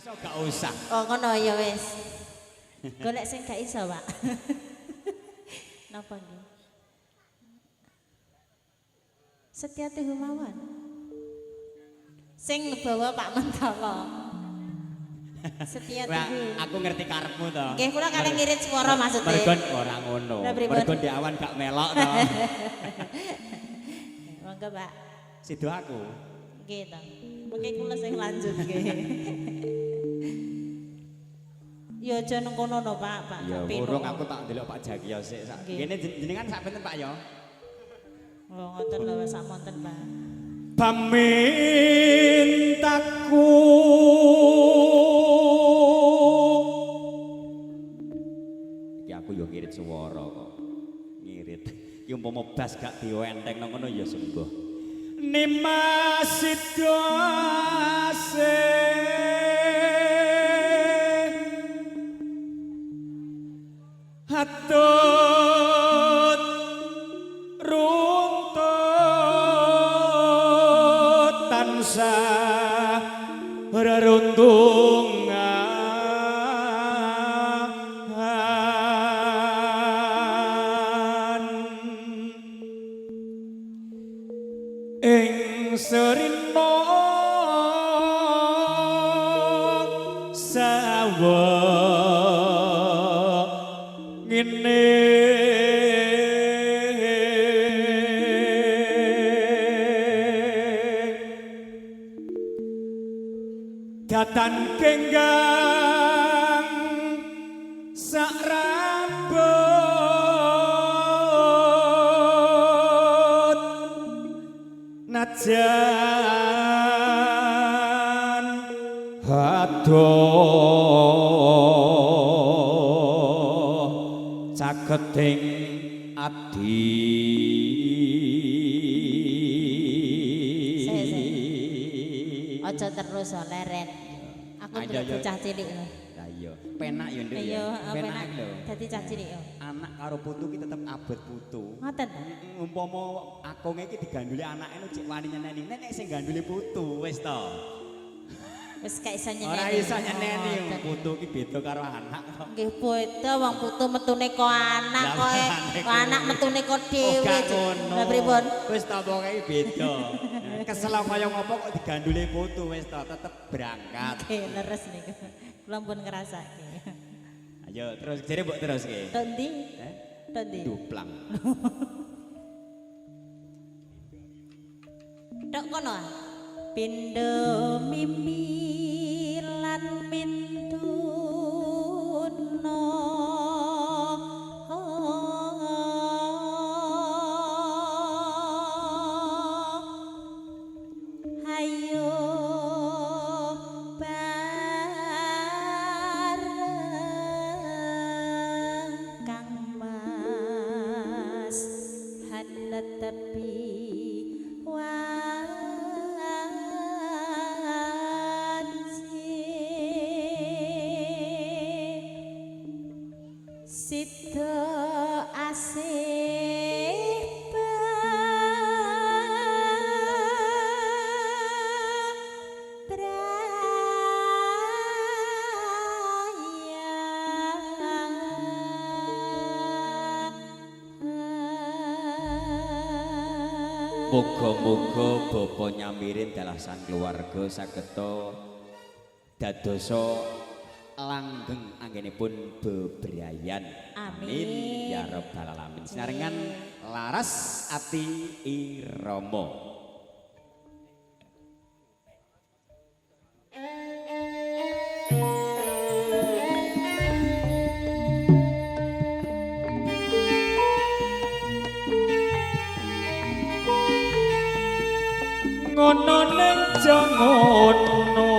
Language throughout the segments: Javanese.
Iso gak usah. Oh ngono ya wis. Golek sing gak iso, Pak. Napa nggih? Setia tuhu mawon. Sing bawa Pak Mentolo. Setia Wah, tuhu. aku ngerti karepmu to. Nggih, kula kalih ngirit swara maksudnya. Mergo ora ngono. Mergo ndek awan gak melok to. Monggo, Pak. Sido aku. Nggih to. Mengke kula sing lanjut nggih. Ya aja nang kono no, Pak, Pak. Ya urung aku tak ndelok Pak Jagiyo sik. Ngene jenengan sak pinten Pak ya? Oh, ngoten lho sak monten, Pak. Pamintaku iki aku yo ngirit swara kok. Ngirit. Iki umpama bas gak diwenteng nang ngono ya sembuh. Nimas Sido asih hatut runtut tansah reruntungan ing serina sawa ngene datan kenggang sak rambut najan adoh caketing adi. Aja terus leren. Aku ndelok bocah cilik lho. Lah iya, penak ya nduk ya. Penak lho. Dadi cah cilik yo. Anak karo putu ki tetep abot putu. Ngoten. Umpama akonge iki diganduli anake cek wani nyeneni. Nek sing ganduli putu wis to. Wis gak iso nyeneni. Ora iso nyeneni, putu ki beda karo anak kok. Nggih beda wong putu metune kok anak kok anak metune kok dhewe. Lah pripun? Wis ta pokoke beda. Kesel kaya ngopo kok diganduli putu wis ta tetep berangkat. Nggih leres niku. Kula pun ngrasake. Ayo terus jere mbok teruske. Tok ndi? Eh? Tok ndi? Duplang. Tok kono ah. Pindho mimi lan mintuna ayo bareng Kang Mas hanetepi Sida asih Muga-muga bapa nyamirin dalasan keluarga sageta dadosa langgeng anggenipun bebrayan. Amin. Ya rabbal alamin. Sinarengan laras ati irama. Ngono ning ngono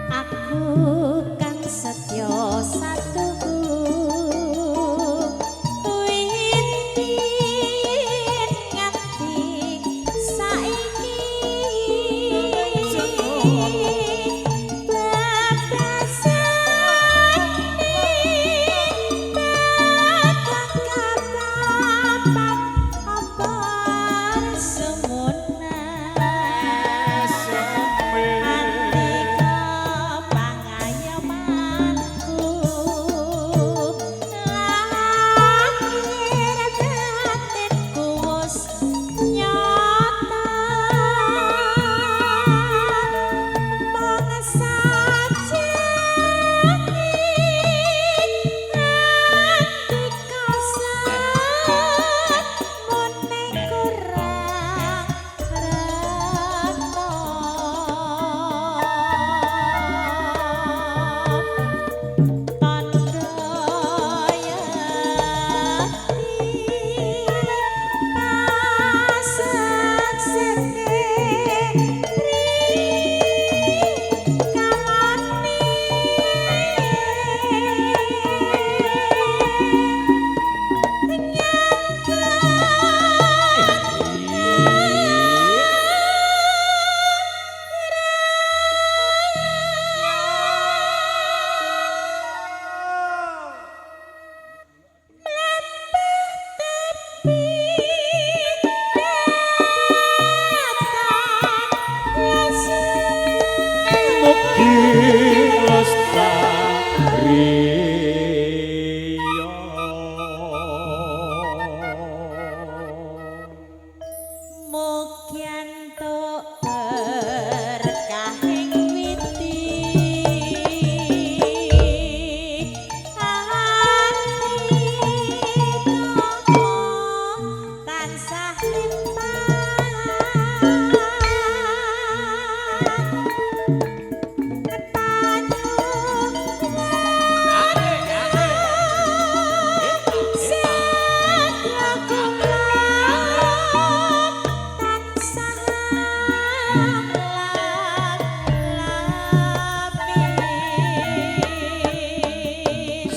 aku kang setya satuhu wiwit nganti saiki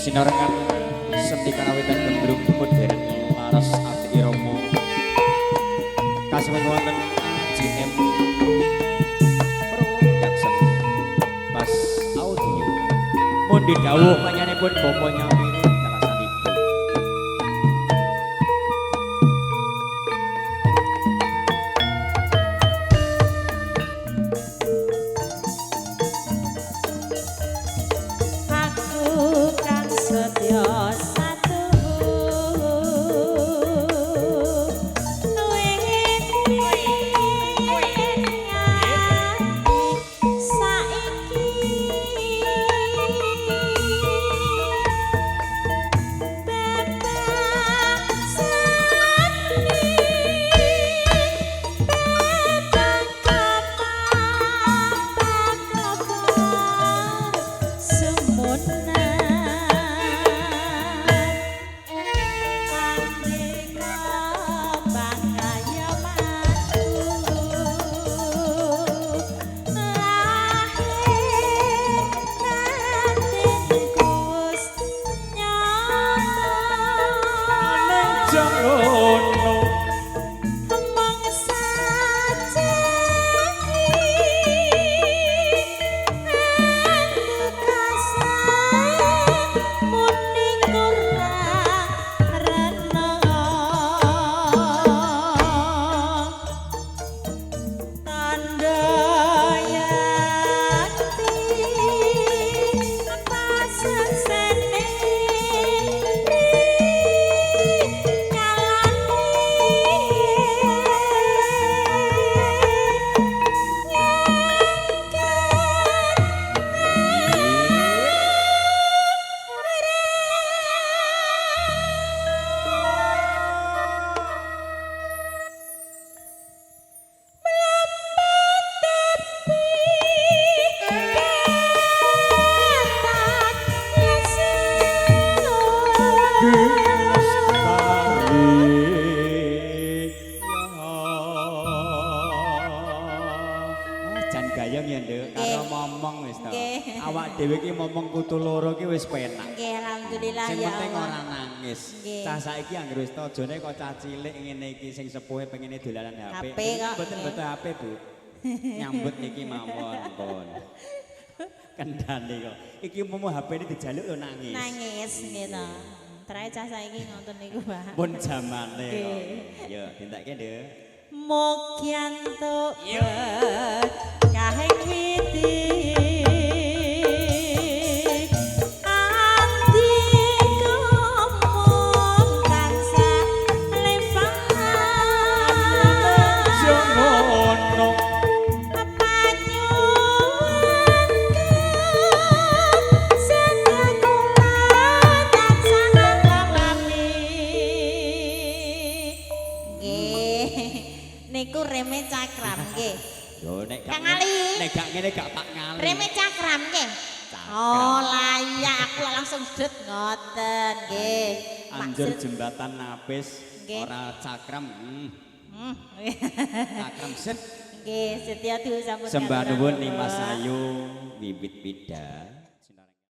Sinarengan seni karawitan gembrung modern laras ati irama. Kasuwun wonten GM Production Bas Audio. Mundi dawuh panjenenganipun Bapak Nyamiri kalasanipun. Aku kang setya satu saiki Jangono Jan gayeng ya, Nduk, karo momong wis to. Awak dhewe iki momong kutu loro iki wis penak. Nggih, alhamdulillah Sing ya penting Allah. ora nangis. Nggih. Cah saiki anggere wis tojone kok cah cilik ngene iki sing sepuhe pengene dolanan HP. HP kok. Mboten beto HP, Bu. Nyambut niki mawon pun. Kendane kok. Iki umpama HP-ne dijaluk lho nangis. Nangis nggih to. Trae cah saiki ngoten niku, Pak. Pun jamane kok. Nggih. Yo, dintekke, Nduk. Mugi entuk berkahing widi andika mung tansah lempang Jangono. Niku reme cakram nggih. Yo nek gak Kang Ali. Nek gak ngene gak tak ngali. Reme cakram nggih. Cakram. Oh layak aku langsung sdet ngoten nggih. Anjur jembatan napis Nggih. ora cakram. Cakram set. Nggih, setia sampun. Sembah nuwun Nimas Ayu Wiwit Wida.